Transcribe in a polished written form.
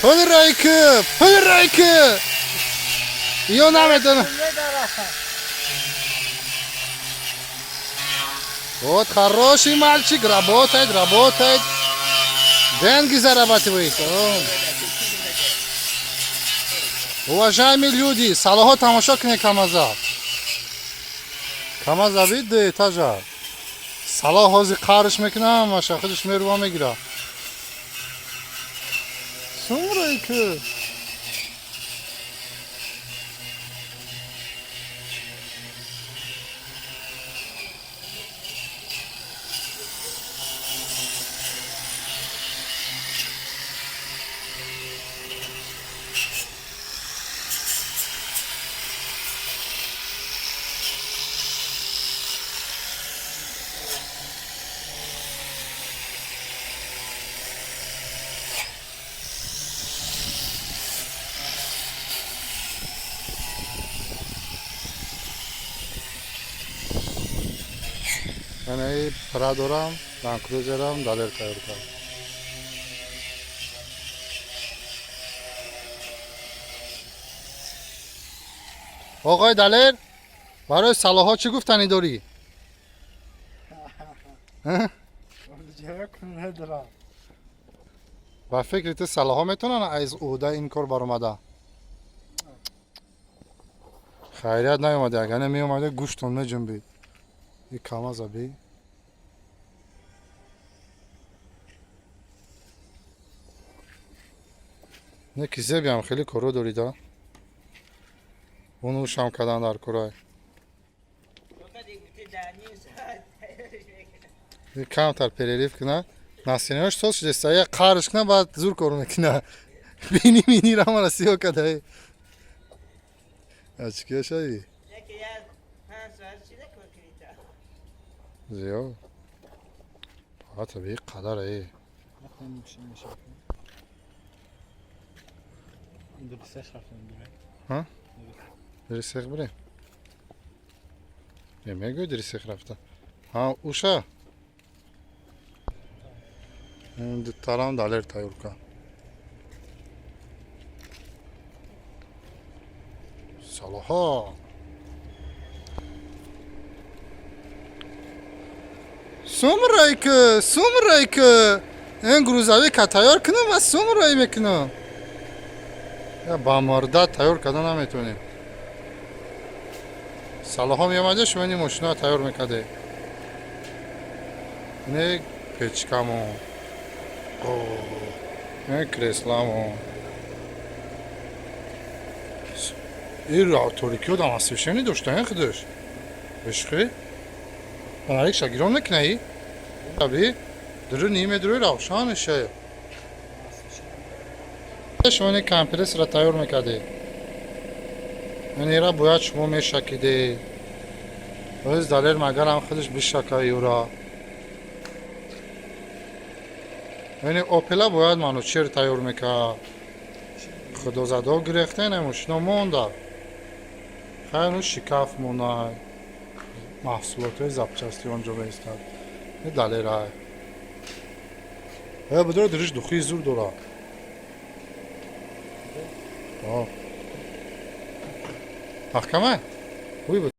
Пулрайки, пулрайки. Ё наметонам. Вот хороший мальчик, работает, работает. Деньги зарабатывает. О. Уважаемые люди, салоҳо, тамошо кунед КамАЗа. КамАЗа бид ду этажа. Салоҳ ҳозир қарш мекунам, маша худаш мерува мегира. Сумрай ки. Яъне Прадорам, Ленд-Крузерам Далер тайёр кард. Оқои Далер, барои салоҳҳо чӣ гуфтанӣ дорӣ? Надорам. Ба фикри ту, салоҳҳо метавонанд аз ӯҳдаи ин кор баромада? Хайрият наомада, агар не меомада, гӯштон меҷунбид. И КамАЗа би. Не ки зебиам хеле коро дорида. Унушам кадан дар корай. Фақат дар ним соат тайёрш мекунам. И камтар перерыв куна. Настроение ш соз шудеста. Я қарш куна, баъд зур кор мекуна. Бини мини рамара сиё кадай. Ачкия шави. Яке як 5 соат шида кор кунӣ та. Зиё. Фақат таби қадар э. Дурусташ рафтем дурак. Ҳа? Дирисех бирем. Е, мегӯй дирисех рафта. Ҳа, уша. Дутарам Далер тайёр кард. Салоҳо. Сумрайки, сумрайки. Ин грузовик а тайёр кунам ва сумрай мекунам. Я ба морда тайёр карда наметавонем. Салоҳо меомада, шумо ини мошинаро тайёр мекарде. Не печка мо. Не кресла мо. Ин торикӣ одам освещение дошта, ин худаш. Бишхи? Фонарик гирон мекунаи? Аби? Дуру ниме дуруи равшан мешава. Шумо ини компрессора тайёр мекардед. Инира бояд шумо мешакидед. Оз Далер магарам худаш бишака юра. Ини Опела бояд Манучер тайёр мекард. Худозадо гирехтен, мошино монда. Хайр, ну шикаф монай. Маҳсулотҳои запчасти онҷо меистад. И Далерай. Э, бидор, дириш духи зур дора. О. Маҳкама? Уй.